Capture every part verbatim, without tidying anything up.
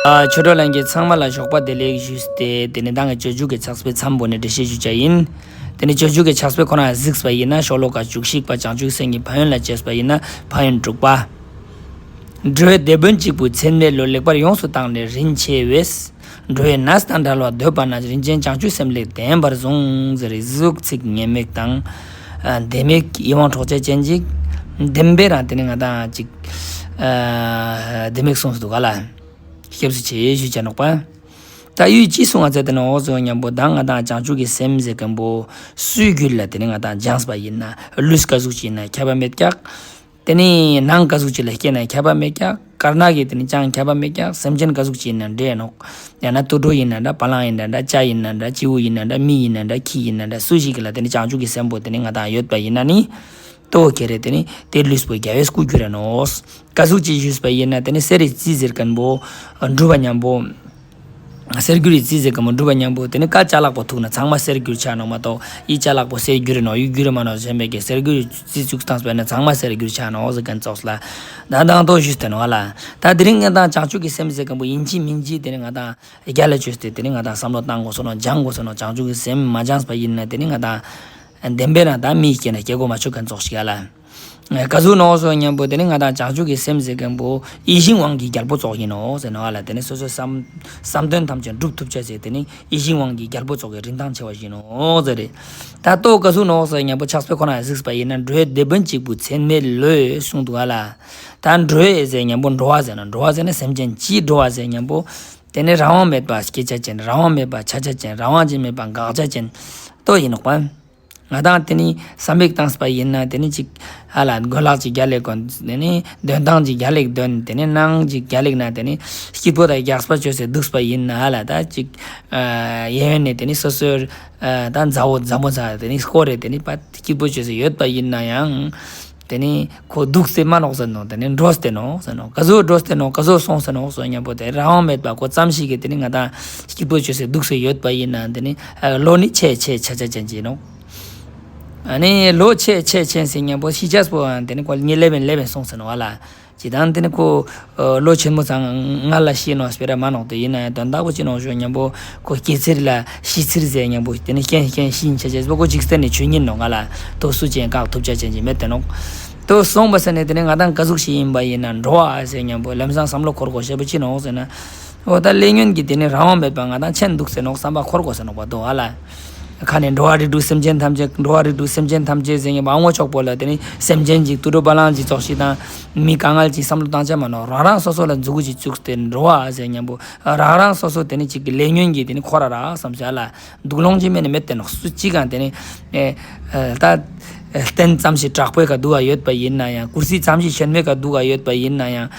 ཨ་ཆོས་གྲོགས་ལྷན་རྒྱས་ཚང་མ་ལ་ཞོགས་པ་བདེ་ལེགས་ཞུས་ཏེ། དེ་ནི་ད་ངས་སྤྱོད་འཇུག་གི་ཕྱག་དཔེ་མཚམས་པོ་ནས་འགྲེལ་བཤད་ཞུ་བྱ་ཡིན། དེ་ནི་སྤྱོད་འཇུག་གི་ཕྱག་དཔེ་ཁོ་ན་གཟིགས་པ་ཡིན་ན་ཤོ་ལོ་ཀ་བཅུ་གཅིག་པ་བྱང་ཆུབ་སེམས་ཀྱི་ཕན་ཡོན་ལ་དཔྱད་པ་ཡིན་ན་ཕན་ཡོན་དྲུག་པ། འགྲོ་བའི་སྡེ་དཔོན་གཅིག་པུ་ཚད་མེད་བློས། ལེགས་པར་ཡོངས་སུ་བརྟགས་ནས་རིན་ཆེ་བས། འགྲོ་བའི་གནས་དང་བྲལ་བར་འདོད་པ་ན། རིན་ཆེན་བྱང་ཆུབ་སེམས་ལས་བརྟེན་པར་གསུངས། ཟེར་རེ་ཟུག་ཚིག་ངན་མེད་དང་། ཨ་བདེ་མོ་ཡིད་དབང་འཕྲོག་བྱ་ཅན་ཅིག་བདེན་པའི་རང་དེ་ནི་ང་དང་ཅིག་ཨ་བདེ་མོ་གསུངས་སུ་འདུག་ག་ལ། སྐྱབས་སུ་མཆི་ཞུ་བྱ་ནོག་པ། ད་ཡུལ་ཅི་གསུང་ང་ཚེ་དེ་ནི་འོ་ཟོ་མཉམ་པོ་ད་ང་དང་བྱང་ཆུབ་ཀྱི་སེམས་ཟེར་མཁན་པོ་སུའི་རྒྱུད་ལ་དེ་ནི་ང་དང་སྦྱངས་པ་ཡིན་ན་ལུས་ཀ་ཟུག་ཅིག་ཡིན་ན་ཁྱད་པར་མེད་ཀྱག་དེ་ནི་ནང་ཀ་ཟུག་ཅིག་ལ་སྐྱེས་ན་ཁྱད་པར་མེད་ཀྱག་དཀར་ནག་གི་དེ་ནི་ཅང་ཁྱད་པར་མེད་ཀྱག་སེམས་ཅན་ཀ་ཟུག་ཅིག་ཡིན་ན་འདྲ་ནོག་ཡང་ན་དུད་འགྲོ་ཡིན་ན་འདྲ། བ་ལང་ཡིན་ན་འདྲ། བྱ་ཡིན་ན་འདྲ། སྤྱི་བོ་ཡིན་ན་འདྲ། མི་ཡིན་ན་འདྲ། ཁྱི་ཡིན་ན་འདྲ། སུ་ཞིག་གི་ལ་དེ་ནི་བྱང་ཆུབ་ཀྱི་སེམས་པོ་དེ་ནི་ང་དང་ཡོད་པ་ཡིན་ན་ནི། ཏོ་ཁེ་རེ་དེ་ནི་དེ་ལུས་པོ་རྒྱལ་བའི་སྐུ་འགྱུར་ར་ནོག་ཀ་ཟུག་ཅིག་ཞུས་པ་ཡིན་ན་དེ་ནི་གསེར་རི་རྩི་ཟེར་མཁན་པོ་འགྲུབ་པ་མཉམ་པོ། གསེར་འགྱུར་རི་རྩི་ཟེར་མཁན་པོ་འགྲུབ་པ་མཉམ་པོ་དེ་ནི་ཀ་ཅ་ལག་པོ་ཐུག་ན་ཚང་མ་གསེར་འགྱུར་ཆ་ནོག་མ་གཏོགས་ཡི་ཅ་ལག་པོ་གསེར་འགྱུར་རེ་ནོག་ཡུ་འགྱུར་རེ་མ་ནོག་གཞན་པའི་གི་གསེར་འགྱུར་རི་རྩི་བཙུགས་བཏང་པས་ན་ཚང་མ་གསེར་འགྱུར་ཆ་ནོག་ཟེར་མཁན་ཙོགས་ལ་ད་དང་ཏོ་ཞུས་ཏེ་ནོག་ལ། ད་དེ་རིང་ང་དང་བྱང་ཆུབ་ཀྱི་སེམས་ཟེར་མཁན་པོ་ཡིན་གཅིག་མིན་གཅིག་དེ་ནི་ང་དང་རྒྱལ་ལ་བཅོས་ཏེ་དེ་ནི་ང་དང་བསམ་བློ་བཏང་དགོས་སོ་ནོག་སྦྱང་དགོས་སོ་ནོག་བྱང་ཆུབ་ཀྱི་སེམས་མ་སྦྱངས་པ་ཡིན་ན་དེ་ནི་ང་དང་བདེན་པའི་རང་ད་མི་སྐྱེ་ན་སྐྱེ་གོ་མ་ཆོད་མཁན་ཙོགས་ཤིག་ཡ་ལ། ཀ་ཟུག་ནོག་ཟེར་མཉམ་པོ་དེ་ནི་ང་དང་བྱང་ཆུབ་ཀྱི་སེམས་ཟེར་མཁན་པོ་ཡིད་བཞིན་དབང་གི་རྒྱལ་པོ་ཙོགས་ཡིན་ནོག་ཟེར་ནོག་ལ། དེ་ནི་སོ་སོའི་བསམ་བསམ་དོན་ཐམས་ཅད་འགྲུབ་ཐུབ་ཅེས་ཟེར་དེ་ནི་ཡིད་བཞིན་དབང་གི་རྒྱལ་པོ་ཙོགས་ཀྱི་རིན་ཐང་ཆེ་བ་ཞིག་ནོག་ཟེར་རེད། ད་ལྟོ་ཀ་ཟུག་ནོག་ཟེར་མཉམ་པོ་ཕྱག་དཔེ་ཁོ་ན་གཟིགས་པ་ཡིན་ན་འགྲོ་བའི་སྡེ་དཔོན་གཅིག་པུ་ཚད་མེད་བློས་གསུངས་འདུག་ག་ལ། ད་འགྲོ་བའི་ཟེར་མཉམ་པོ་འགྲོ་བ་ཟེར་ན་འགྲོ་བ་ཟེར་ན་སེམས་ཅན་ཅིའི་འགྲོ་བ་ཟེར་མཉམ་པོ་དེ་ནི་རང་དབང་མེད་པ་སྐྱེ་ཆ་ཅན། རང་དབང་མེད་པ་ཆ་ཆ་ཅན། རང་དབང་ཅན་མེད་པ་འགག་ཆ་ཅན་ཏོ་ཡིན་ནོག་པ། ང་དང་དེ་ནི་བསམ་པ་བཏངས་པ་ཡིན་ན་དེ་ནི་ཅིག་ཧ་ལ་གོན་ལག་ཅིག་རྒྱལ་ལེགས་གོན། དེ་ནི་འདོན་སྟངས་ཅིག་རྒྱལ་ལེགས་འདོན། དེ་ནི་སྣང་ཅིག་རྒྱལ་ལེགས་ན་དེ་ནི་སྐྱིད་པོ་དང་རྒྱགས་པ་བཅོས་ཏེ་འདུག་པ་ཡིན་ན་ཧ་ལ་ད་ཅིག་ཨ་གཡས་གཡོན་ནས་དེ་ནི་སོ་སོའི་ཨ་ད་མཛའ་བོ་མཛའ་མོ་ཚ་དེ་ནི་སྐོར་རེ་དེ་ནི་པ་སྐྱིད་པོ་བཅོས་ཏེ་ཡོད་པ་ཡིན་ན་ཡང་དེ་ནི་ཁོ་འདུག་སྟེ་མ་ནོག་ཟེར་ནོག་དེ་ནི་འགྲོ་སྟེ་ནོག་ཟེར་ནོག་ཀ་ཟུག་འགྲོ་སྟེ་ནོག་ཀ་ཟུག་སོང་སྟེ་ནོག་ཟེར་མཉམ་པོ་དེ་རང་དབང་མེད་པ་ཁོ་ཙམ་ཞིག་གིས་དེ་ནི་ང་དང་སྐྱིད་པོ་བཅོས་ཏེ་འདུག་སྟེ་ཡོད་པ་ཡིན་ན་དེ་ནི་ཨ་བློ་ནི་ཆེ་ཆེ་ཆ་ཆ་ཅན་ཅིག་ནོག་ཨ་ནི་བློ་ཆེ་ཆེ་ཆེན་ཟེར་མཉམ་པོ་ཤི་ཆས་པོ་ཡང་དེ་ནི་ཁོ་ཉིད་ལེབ་བན་ལེབ་བན་སོང་ཟེར་ནོག་ཨ་ལ། ཅི་དང་དེ་ནི་ཁོ་ཨ་བློ་ཆེན་མོ་ཚང་ང་ལ་ཤི་ནོག་སྤེ་ར་མ་ནོག་དེ་ཡིན་ན་ཡང་དོན་དག་པོ་ཅི་ནོག་ཞུ་མཉམ་པོ་ཁོ་སྐྱེ་ཚེར་ལ་ཤི་ཚེར་ཟེར་མཉམ་པོ་དེ་ནི་རྐྱེན་རྐྱེན་ཤི་ཆ་ཆས་པོ་ཁོ་འཇིག་རྟེན་ནི་ཆོས་ཉིད་ནོག་ང་ལ་དོ་སུ་ཅན་བཀག་ཐུབ་ཆ་ཅན་ཅིག་མེད་དེ་ནོག་དོ་སོང་པ་ཟེར་ནས་དེ་ནི་ང་དང་ཀ་ཟུག་ཤིག་ཡིན་པ་ཡིན་ན་འགྲོ་བ་ཟེར་མཉམ་པོ་ལམ་སང་བསམ་བློ་འཁོར་དགོས་ཤེས་པོ་ཅི་ནོག་ཟེར་ན། འོ་ད་ལས་ཉོན་གྱི་དེ་ནི་རང་དབང་མེད་པ་ང་དང་ཆེན་འདུག་ཟེར་ནོག་བསམ་པ་འཁོར་དགོས་ཟེར་ནོག་པ་དོ་ཨ་ལ། ཁ་ནས་འགྲོ་བ་རིགས་དྲུག་སེམས་ཅན་ཐམས་ཅད། འགྲོ་བ་རིགས་དྲུག་སེམས་ཅན་ཐམས་ཅད་ཟེར་མཉམ་པོ་ཨ་ངོ་ཅོག་པོ་ལ་དེ་ནི་སེམས་ཅན་ཅིག་དུད་འགྲོ་བ་ལང་ཅིག་ཙོགས་ཤིག་དང་མི་དཀའ་ངལ་ཅིག་བསམ་བློ་བཏང་ཆ་མ་ནོག་རང་རང་སོ་སོ་ལ་མཛུ་གུ་ཅིག་བཙུགས་ཏེ་འགྲོ་བ་ཟེར་མཉམ་པོ་རང་རང་སོ་སོ་དེ་ནི་ཅིག་གི་ལས་ཉོན་གྱི་དེ་ནི་འཁོར་ར་ར་བསམ་ཟེར་ཨ་ལ། སྡུག་ལོང་ཅིག་མེད་ནི་མེད་དེ་ནོག་སུ་ཅིག་གང་དེ་ནི་ཨེ་ཨེ་ད་ཨེ་རྟེན་ཙམ་ཞིག་དྲག་པོའི་ཀ་འདུག་ག་ཡོད་པ་ཡིན་ན་ཡང་། ཀུར་སི་ཙམ་ཞིག་ཞན་མའི་ཀ་འདུག་ག་ཡོད་པ་ཡིན་ན་ཡང་།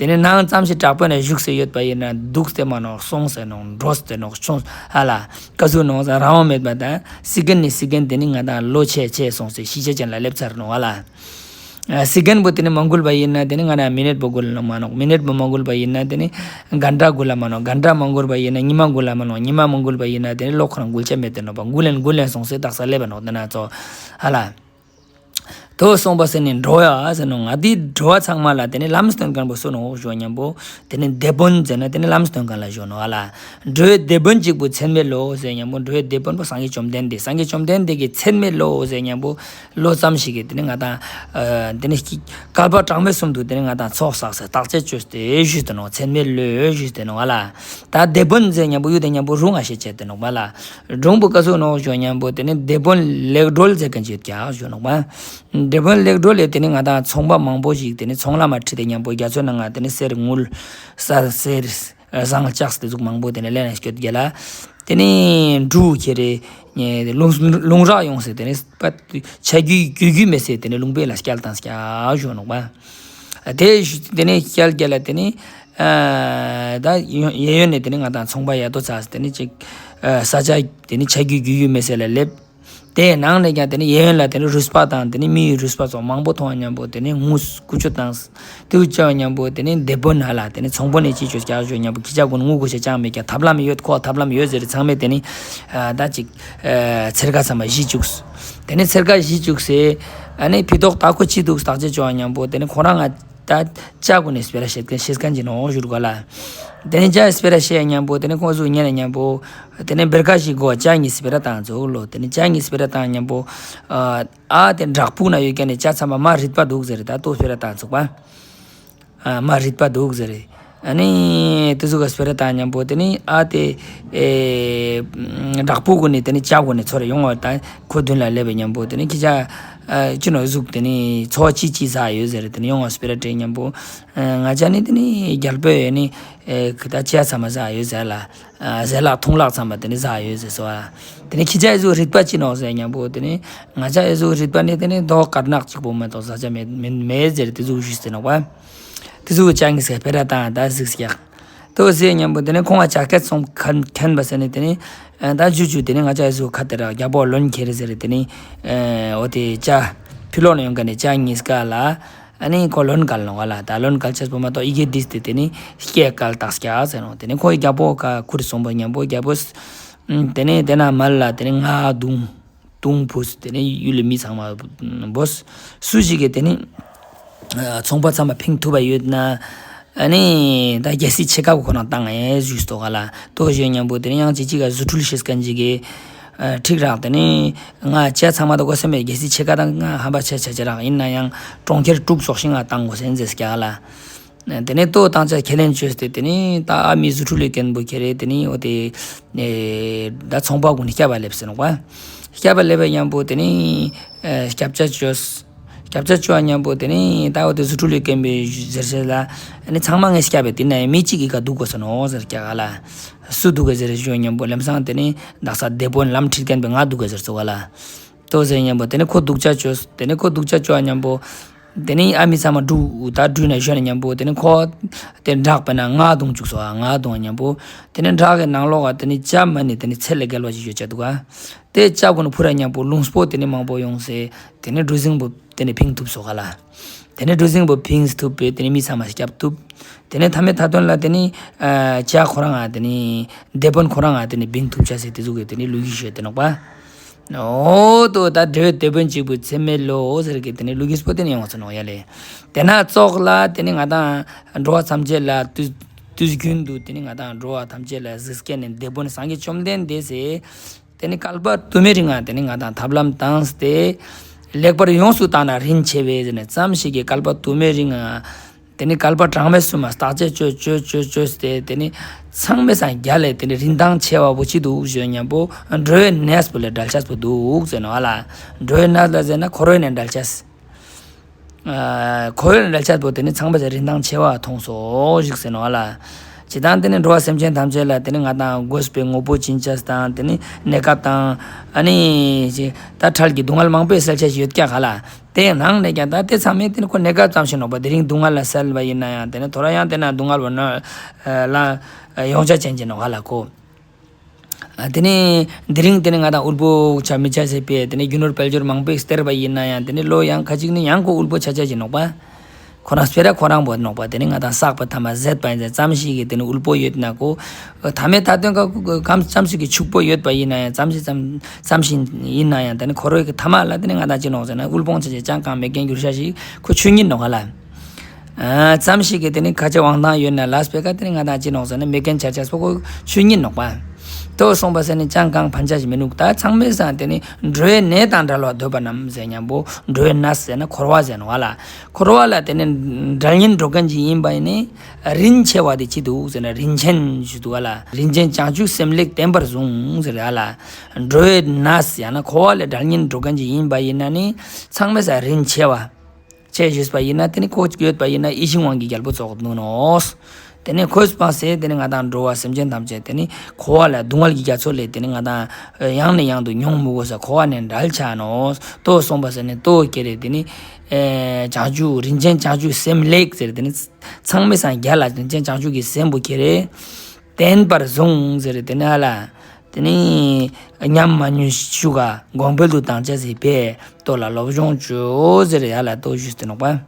དེ་ནི་ནང་ཙམ་ཞིག་དྲག་པོ་ནས་བཞུགས་སེ་ཡོད་པ་ཡིན་ན་འདུག་སྟེ་མ་ནོག་སོང་སྟེ་ནོག་འགྲོ་སྟེ་ནོག་ཆུང་ཧ་ལ། ཀ་ཟུག་ནོག་ཟེར་རང་དབང་མེད་པ་དང་སི་ཀན་ནི་སི་ཀན་དེ་ནི་ང་དང་བློ་ཆེ་ཆེ་སོང་སྟེ་ཤི་ཆ་ཅན་ལ་སླེབས་ཚར་ནོག་ཧ་ལ། ཨ་སི་ཀན་པོ་དེ་ནི་མ་འགུལ་བ་ཡིན་ན་དེ་ནི་ང་དང་མི་ནེཊ་པོ་འགུལ་ནོག་མ་ནོག་མི་ནེཊ་པོ་མ་འགུལ་བ་ཡིན་ན་དེ་ནི་གན་ཊ་འགུལ་ལ་མ་ནོག་གན་ཊ་མ་འགུལ་བ་ཡིན་ན་ཉི་མ་འགུལ་ལ་མ་ནོག་ཉི་མ་མ་འགུལ་བ་ཡིན་ན་དེ་ནི་ལོ་ཁོ་རང་འགུལ་ཆ་མེད་དེ་ནོག་པ། འགུལ་ལེན་འགུལ་ལེན་སོང་སྟེ་དག་ས་སླེབས་པ་ནོག་དེ་ན་ཚོ་ཧ་ལ། དོ་སོང་པ་ཟེར་ནི་འགྲོ་ཡ་ཟེར་ནོག་ང་དེ་འགྲོ་བ་ཚང་མ་ལ་དེ་ནི་ལམ་སྟོན་མཁན་པོ་སུ་ནོག་ཞུ་མཉམ་པོ་དེ་ནི་སྡེ་དཔོན་ཟེར་ན་དེ་ནི་ལམ་སྟོན་མཁན་ལ་ཞུ་ནོག་ཨ་ལ། འགྲོ་བའི་སྡེ་དཔོན་གཅིག་པུ་ཚད་མེད་བློ་ཟེར་མཉམ་པོ་འགྲོ་བའི་སྡེ་དཔོན་པོ་སངས་རྒྱས་བཅོམ་ལྡན་འདས། སངས་རྒྱས་བཅོམ་ལྡན་འདས་ཀྱི་ཚད་མེད་བློ་ཟེར་མཉམ་པོ་བློ་ཙམ་ཞིག་གིས་དེ་ནི་ང་དང་ཨ་དེ་ནི་བསྐལ་པ་གྲངས་མེད་གསུམ་དུ་དེ་ནི་ང་དང་ཚོགས་བསགས་སེ་བརྟག་དཔྱད་བཅོས་ཏེ་ཞུས་ཏེ་ནོག་ཚད་མེད་བློས་ཞུས་ཏེ་ནོག་ཨ་ལ། ད་སྡེ་དཔོན་ཟེར་མཉམ་པོ་ཡུལ་དེ་མཉམ་པོ་རུང་ང་ཤེས་བྱས་ཏེ་ནོག་པ་ལ། སྒྲུང་པོ་ཀ་ཟུག་ནོག་ཞུ་མཉམ་པོ་དེ་ནི་སྡེ་དཔོན་ལེགས་སྒྲོལ་ཟེར་མཁན་ཅིག་ཡོད་ཀྱག་ཞུ་ནོག་པ། སྡེ་དཔོན་ལེགས་སྒྲོལ་ལས་དེ་ནི་ང་དང་ཚོང་པ་མང་པོ་ཞིག་དེ་ནི་ཚོང་ལམ་མ་ཁྲིད་དེ་མཉམ་པོ་རྒྱ་མཚོའི་ནང་ང་དེ་ནི་གསེར་དངུལ་གསེར་ཟངས་ལྕགས་དེ་ཟུག་མང་པོ་དེ་ནི་ལེན་ན་སྐྱོད་རྒྱ་ལ། དེ་ནི་འབྲུ་ཁྱེར་རེ་ལུང་ལུང་རག་ཡོང་སེ་དེ་ནི་པ་ཆ་རྒྱུས་རྒྱུས་རྒྱུས་མེད་སེ་དེ་ནི་ལུང་པའི་ལ་སྐྱལ་བཏང་ཀྱག་ཞུ་ནོག་པ། དེ་དེ་ནི་སྐྱལ་རྒྱ་ལ་དེ་ནི་ཨ་ད་གཡས་གཡོན་ནས་དེ་ནི་ང་དང་ཚོང་པ་ཡ་དོ་ཚ་དེ་ནི་ཅིག་ཨ་ས་ཆ་དེ་ནི་ཆ་རྒྱུས་རྒྱུས་རྒྱུས་མེད་སེ་ལ་སླེབས། དེའི་ནང་ནས་ཀྱང་དེ་ནི་གཡས་གཡོན་ལ་དེ་ནི་རུས་པ་དང་དེ་ནི་མིའི་རུས་པ་ཚོ་མང་པོ་མཐོང་མཉམ་པོ་དེ་ནི་ངུ་ཀུ་ཅོ་བཏང་། དེ་བཅོ་མཉམ་པོ་དེ་ནི་སྡེ་དཔོན་ཧ་ལ་དེ་ནི་ཚོང་དཔོན་ནས་ཅི་བཅོས་ཀྱག་ཞུ་མཉམ་པོ་ཁྱི་ཅག་ཀུན་ངུ་དགོས་ཤེས་ཅང་མེད་ཀྱག་ཐབས་ལམ་ཡོད་ཁོ་ཐབས་ལམ་ཡོད་ཟེར་ཚང་མས་དེ་ནི་ཨ་ད་ཅིག་ཨ་ཚེར་ཀ་ཚང་མ་བཞི་བཅུག་དེ་ནི་ཚེར་ཀ་བཞི་བཅུག་སེ་ཨ་ནི་ཕི་ཏོག་ད་ཁོ་ཅི་འདུག་བརྟག་དཔྱད་བཅོ་མཉམ་པོ་དེ་ནི་ཁོ་རང་ང་ད་ཅག་ཀུན་ནས་སྤེ་ར་བཤད་མཁན་བཤད་མཁན་གྱི་ནོག་ཞུ་རུ་ག་ལ། ཏེ་ནེ་ཇ་སྤེ་ར་ཤད་ཉམ་པོ་ཏེ་ནེ་ཁོང་ཟུག་ཉན་ཉམ་པོ་ཏེ་ནེ་བེར་ཀ་ཞིག་གོ་ཇ་ཉིས་སྤེ་ར་ཏང་ཙོགས་ལོ། ཏེ་ནེ་ཇ་ཉིས་སྤེ་ར་ཏང་ཉམ་པོ་ཨ་ཏེ་བྲག་ཕུག་ན་ཡོད་ཁན་ནི་ཇ་ཚང་མ་མ་རིད་པ་དུག་ཟེར་ཏ་ཏོ་སྤེ་ར་ཏང་ཙོགས་པ། ཨ་མ་རིད་པ་དུག་ཟེར། ཨ་ནི་ཏེ་ཟུག་ག་སྤེ་ར་ཏང་ཉམ་པོ་ཏེ་ནེ་ཨ་ཏེ་ཨེ་བྲག་ཕུག་གུན་ནི་ཏེ་ནེ་ཇ་གུན་ནི་ཚོར་ཡོང་བ་ཏ་ཁོ་དུན་ལ་ལེབ་པ་ཉམ་པོ་ཏེ་ནེ་ཁྱེ་ཇ་ཨ་ཅི་ནོ་ཟུག་ཏེ་ནེ་ཚོ་ཅི་ཅི་ཟ་ཡོད་ཟེར། ཏེ་ནེ་ཡོང་བ་སྤེ་ར་ཏེ་ཉམ་པོ་ཨ་ང་ཇ་ནི་ཏེ་ནེ་གྱལ་པོ་ཨེ་ནི་ཨེ་ཁ་ཏ་ཇ་ཚང་མ་ཟ་ཡོད་ཟེར་ལ། ཨ་ཟས་ལག་འཐུང་ལག་ཚང་མ་ཏེ་ནེ་ཟ་ཡོད་ཟེར་སོ་ཨ། ཏེ་ནེ་ཁྱེ་ཇ་ཨེ་ཟུག་རིད་པ་ཅི་ནོག་ཟེར་ཉམ་པོ་ཏེ་ནེ་ང་ཇ་ཨེ་ཟུག་རིད་པ་ནི་ཏེ་ནེ་དོ་དཀར་ནག་ཅིག་པོ་མ་ཏོགས་ཟ་ཇ་མེད་མེད་མེད་ཟེར་ཏེ་ཟུག་ཞུས་ཏེ་ནོག་པ། ཏེ་ཟུག་ཇ་ཉིས་སྤེ་ར་ཏང་ཏ་ཟིགས་ཀྱག། ཏོ་ཟེར་ཉམ་པོ་ཏེ་ནེ་ཁོང་ང་ཇ་ཀེད་སོང་ཁན་ཁན་པ་ཟེར་ནེ་ཏེ་ནེ་ཨ་ཏ་ཇུ་ཇུ་ཏེ་ནེ་ང་ཇ་ཨེ་ཟུག་ཁ་ཏེ་ར་གྱལ་པོ་ལོན་ཁྱེར་ཟེར་ཏེ་ནེ་ཨ་འོ་ཏེ་ཇ་ཕི་ལོག་ནེ་ཡོང་ཁན་ནི་ཇ་ཉིས་ཀ་ལ། ཨ་ནི་ཁོ་ལོན་ཀལ་ནོག་ག་ལ། ཏ་ལོན་ཀལ་ཆས་པོ་མ་ཏོགས་ཡི་གེ་བྲིས་ཏེ་ཏེ་ནེ་སྐྱེ་ཀལ་ཏགས་ཀྱག་ཟེར་ནོག། ཏེ་ནེ་ཁོ་གྱལ་པོ་ཀ་ཁུར་སོང་པ་ཉམ་པོ་གྱལ་པོ་ཏེ་ནེ་ཏེ་ན་མལ་ལ་ཏེ་ནེ་ང་དུང་དུང་ཕུས། ཏེ་ནེ་ཡུལ་ལི་མི་ཚང་མ་བོས། སུ་ཞིག་གི་ཏེ་ནེ་ཨ་ཚོང་པ་ཚང་མ་ཕིང་ཐུབ་པ་ཡོད་ན་ཨ་ནི་ཏ་གལ་སྲིད་ཆེ་ཁག་པོ་ཁོ་རང་ཏང་ཨེ་ཞུས་ཏོག་ག་ལ། ཏོ་ཞུ་ཉམ་པོ་ཏེ་ནེ་ཡང་ཅིག་ཅིག་ག་རྫུ་འཕྲུལ་ཤེས་ཁན་ཅིག་གི་ཨ་ཁྲིག་རག། ཏེ་ནེ་ང་ཇ་ཚང་མ་ཏོགས་སེམས་པའི་གལ་སྲིད་ཆེ་ཁག་ཏང་ང་ཧམ་པ་ཆ་ཆ་ཆ་རག་ཨིན་ན་ཡང་གྲོང་ཁྱེར་དྲུག་ཙོགས་ཤིག་ང་ཏང་གོས་ཟེར་ཀྱག་ལ། ཏེ་ནེ་ཏོ་ཏང་ཆ་ཁས་ལེན་ཅོས་ཏེ་ཏེ་ནེ་ཏ་ཨ་མི་རྫུ་འཕྲུལ་ལི་རྒན་པོ་ཁྱེར་ཏེ་ཏེ་ནེ་འོ་ཏེ་ཨེ་ཏ་ཚོང་པ་གུན་སྐྱབས་པ་ལེབས་ཟེར་ནོག་པ། སྐྱབས་པ་ལེབས་པ་ཉམ་པོ་ཏེ་ནེ་ཨེ་སྐྱབས་ཆ་ཅོས། སྐྱབས་ཆ་ཅོ་ཉམ་པོ་ཏེ་ནེ་ཏ་འོ་ཏེ་རྫུ་འཕྲུལ་ལི་རྒན་པོའི་ཟེར་ཟེར་ལ། ཨ་ནི་ཚང་མ་ངས་སྐྱབས་པ་ཏེ་ན་མི་ཅིག་གི་ཀ་དུག་གོས་ཟེར་ནོག་ཟེར་ཀྱག་ག་ལ། སུ་དུག་ག་ཟེར་ཞུ་ཉམ་པོ་ལམ་སང་ཏེ་ནེ་དག་ས་སྡེ་དཔོན་ལམ་ཁྲིད་ཁན་པོ་ང་དུག་ག་ཟེར་སོག་ག་ལ། ཏོ་ཟེར་ཉམ་པོ་ཏེ་ནེ་ཁོ་དུག་ཆ་ཅོས། ཏེ་ནེ་ཁོ་དུག་ཆ་ཅོ་ཉམ་པོ་ཏེ་ནེ་ཨ་མི་ཚང་མ་དྲུ་ཏ་དྲུ་ན་ཞོན་ཉམ་པོ་ཏེ་ནེ་ཁོ་ཏེ་བྲག་པེ་ན་ང་དུང་ཅུག་སོ་ཨ། ང་དུང་ཉམ་པོ་ཏེ་ནེ་བྲག་གི་ནང་ལོགས་ཀ་ཏེ་ནེ་ཇ་མ་ནེ་ཏེ་ནེ་ཚད་ལས་བརྒལ་བ་ཞིག་ཡོད་ཆ་དུག་ག། ཏེ་ཇ་གུན་ཕུ་ར་ཉམ་པོ་ལུངས་པོ་ཏེ་ནེ་མང་པོ་ཡོང་སེ་ཏེ་ནེ་གྲུ་གཟིངས་པོ་ཏེ་ནེ་ཕིང་ཐུབ་སོག་ག་ལ། ཏེ་ནེ་གྲུ་གཟིངས་པོ་ཕིང་ཐུབ་པེ་ཏེ་ནེ་མི་ཚང་མ་སྐྱབས་ཐུབ། ཏེ་ནེ་ཐ་མའི་ཐ་དོན་ལ་ཏེ་ནེ་ཨ་ཇ་ཁོ་རང་ང་ཏེ་ནེ་སྡེ་དཔོན་ཁོ་རང་ང་ཏེ་ནེ་བིང་ཐུབ་ཆ་ཟེར་ཏེ་ཟུག་གི་ཏེ་ནེ་ལུགས་ཀྱི་ཤོད་དེ་ནོག་པ། འོ་ཏོ་ཏ་འབྲེལ་བའི་སྡེ་དཔོན་གཅིག་པུ་ཚེ་མེད་ལོ་ཟེར་གི་ཏེ་ནེ་ལུགས་ཀྱི་པོ་ཏེ་ནེ་ཡོང་བ་ཚོ་ནོག་ཡ་ལེ། ཏེ་ན་ཙོགས་ལ་ཏེ་ནེ་ང་ཏང་འགྲོ་བ་ཐམས་ཅད་ལ་དུས་དུས་རྒྱུན་དུ་ཏེ་ནེ་ང་ཏང་འགྲོ་བ་ཐམས་ཅད་ལ་གཟིགས་མཁན་ནི་སྡེ་དཔོན་སངས་རྒྱས་བཅོམ་ལྡན་འདས་སེ། ཏེ་ནེ་བསྐལ་པ་དུ་མའི་རིང་ང་ཏེ་ནེ་ང་ཏང་ཐབས་ལམ་བཏང་སྟེ་ལེགས་པར་ཡོངས་སུ་བརྟགས་ན་རིན་ཆེ་བས་ཟེར་ནེ་ཙམ་ཞིག་གི་བསྐལ་པ་དུ་མའི་རིང་ང་ཏེ་ནེ་བསྐལ་པ་གྲངས་མེད་གསུམ་མ་བརྟག་དཔྱད་ཅོས་ཅོས་ཅོས་ཅོས་ཏེ་ཏེ་ནེ་ཚང་མའི་སང་རྒྱལ་ལ་ཏེ་ནེ་རིན་ཐང་ཆེ་བ་བོ་ཅི་དུག་ཞུ་ཉམ་པོ་འགྲོ་བའི་གནས་པོ་ལས་བྲལ་ཆས་པོ་དུག་ཟེར་ནོག་ཨ་ལ། འགྲོ་བའི་གནས་ལ་ཟེར་ན་འཁོར་བའི་གནས་བྲལ་ཆས། ཨ་འཁོར་བའི་གནས་བྲལ་ཆས་པོ་ཏེ་ནེ་ཚང་མའི་སང་རིན་ཐང་ཆེ་བ་མཐོང་སོག་ཞིག་ཟེར་ནོག་ཨ་ལ། ཇི་ལྟར་ཏེ་ནེ་འགྲོ་བ་སེམས་ཅན་ཐམས་ཅད་ལ་ཏེ་ནེ་ང་ཏང་དགོས་པའི་དངོས་པོ་སྦྱིན་ཆས་དང་ཏེ་ནེ་གནས་སྐབས་དང་ཨ་ནི་ཏ་འཕྲལ་གྱི་སྡུག་བསྔལ་མང་པོ་སེལ་ཆས་ཡོད་ཀྱག་ག་ལ། ཏེའི་ནང་ནེ་ཀྱང་ཏ་ཏེ་ཚང་མའི་ཏེ་ནེ་ཁོ་གནས་སྐབས་ཙམ་ཞིག་ནོག་པ། དེ་རིང་སྡུག་བསྔལ་ལ་སེལ་བ་ཨིན་ན་ཡང་ཏེ་ནེ་ཐོ་རེ་ཡང་ཏེ་ན་སྡུག་བསྔལ་བོ་ན་ལ་ཡོང་ཆ་ཅན་ཅིག་ནོག་ག་ལ་ཁོ། ཨ་ཏེ་ནེ་དེ་རིང་ཏེ་ནེ་ང་ཏང་དབུལ་པོ་ཆ་མི་ཆ་ཟེར་པའི་ཏེ་ནེ་རྒྱུ་ནོར་དཔལ་འབྱོར་མང་པོ་སྟེར་བ་ཨིན་ན་ཡང་ཏེ་ནེ་ལོ་ཡང་ཁ་ཅིག་ནི་ཡང་ཁོ་དབུལ་པོ་ཆ་ཆ་ཅིག་ནོག་པ། ཁོ་རང་སྤེ་ར་ཁོ་རང་བོ་ནོག་པ། ཏེ་ནེ་ང་ཏང་བསགས་པ་ཐ་མ་ཟད་པ་ཨིན་ཙམ་ཞིག་གི་ཏེ་ནེ་དབུལ་པོ་ཡོད་ན་ཁོ་ཐ་མའི་ཐ་དོན་ཀ་ཁམ་ཙམ་ཞིག་གི་ཕྱུག་པོ་ཡོད་པ་ཨིན་ན་ཡང་ཙམ་ཞིག་ཙམ་ཙམ་ཞིག་ཨིན་ན་ཡང་ཏེ་ནེ་ཁོ་རོའི་གི་ཐ་མ་ལ་ཏེ་ནེ་ང་ཏང་ཅི་ནོག་ཟེར་ན་དབུལ་ཕོངས་ཆ་ཆ་ཅང་གང་མེད་མཁན་འགྱུར་ཤ་ཞིག་ཁོ་ཆོས་ཉིད་ནོག་ག་ལ། ཨ་ཙམ་ཞིག་གི་ཏེ་ནེ་ཁ་ཆེ་དབང་ཐང་ཡོད་ན་ལས་པའི་ཀ་ཏེ་ནེ་ང་ཏང་ཅི་ནོག་ཟེར་ན་མེད་མཁན་ཆ་ཆ་སོགས་ཆོས་ཉིད་ནོག་པ། ཏོ་སོང་པ་ཟེར་ནེ་ཅང་གང་ཕན་ཆ་ཞིག་མི་ནུག། ཏ་ཚང་མའི་སང་ཏེ་ནེ་འགྲོ་བའི་གནས་དང་བྲལ་བར་འདོད་པ་རྣམས་ཟེར་ཉམ་པོ་འགྲོ་བའི་གནས་ཟེར་ན་འཁོར་བ་ཟེར་ནོག་ཨ་ལ། འཁོར་བ་ལ་ཏེ་ནེ་འགྲལ་སྙིང་འདོད་མཁན་ཅིག་ཨིན་པ་ཨིན་ན་རིན་ཆེ་བ་དེ་ཅི་དུག་ཟེར་ན་རིན་ཆེན་ཞུ་དུག་ཨ་ལ། རིན་ཆེན་བྱང་ཆུབ་སེམས་ལེགས་བརྟན་པར་བཟུང་ཟེར་ཨ་ལ། འགྲོ་བའི་གནས་ཡང་ན་འཁོར་བ་ལས་འགྲལ་སྙིང་འདོད་མཁན་ཅིག་ཨིན་པ་ཨིན་ན་ནི་ཚང་མའི་སང་རིན་ཆེ་བ། ཅི་ཞུས་པ་ཨིན་ན་ཏེ་ནེ་ཁོ་ཡོད་པ་ཨིན་ན་ཡིད་བཞིན་དབང་གི་རྒྱལ་པོ་ཙོགས་ནུག་ནོག། ཏེ་ནེ་ཁོས་སྤངས་སེ་ཏེ་ནེ་ང་ཏང་འགྲོ་བ་སེམས་ཅན་ཐམས་ཅད་ཏེ་ནེ་འཁོར་བ་ལ་སྡུག་བསྔལ་གྱི་རྒྱ་མཚོ་ལས་ཏེ་ནེ་ང་ཏང་ཡང་ནས་ཡང་དུ་མྱོང་མི་དགོས་ས་འཁོར་བ་ནེ་བྲལ་ཆ་ནོག། ཏོ་སོང་པ་ཟེར་ནེ་ཏོ་ཁྱེར་རེ་ཏེ་ནེ་ཨེ་བྱང་ཆུབ་རིན་ཆེན་བྱང་ཆུབ་སེམས་ལེགས་ཟེར་ཏེ་ནེ་ཚང་མའི་སང་རྒྱལ་ལ་རིན་ཆེན་བྱང་ཆུབ་ཀྱི་སེམས་པོ་ཁྱེར་རེ་བརྟན་པར་བཟུང་ཟེར་ཏེ་ནེ་ཨ་ལ། ཏེ་ནེ་ཉམས་མ་ཉམས་ཤུགས་ག་གོང་འཕེལ་དུ་བཏང་ཆ་ཟེར་པས་ཏོ་ལ་སློབ་སྦྱོང་ཅོས་ཟེར་ཡ་ལ་ཏོ་ཞུས་ཏེ་ནོག་པ།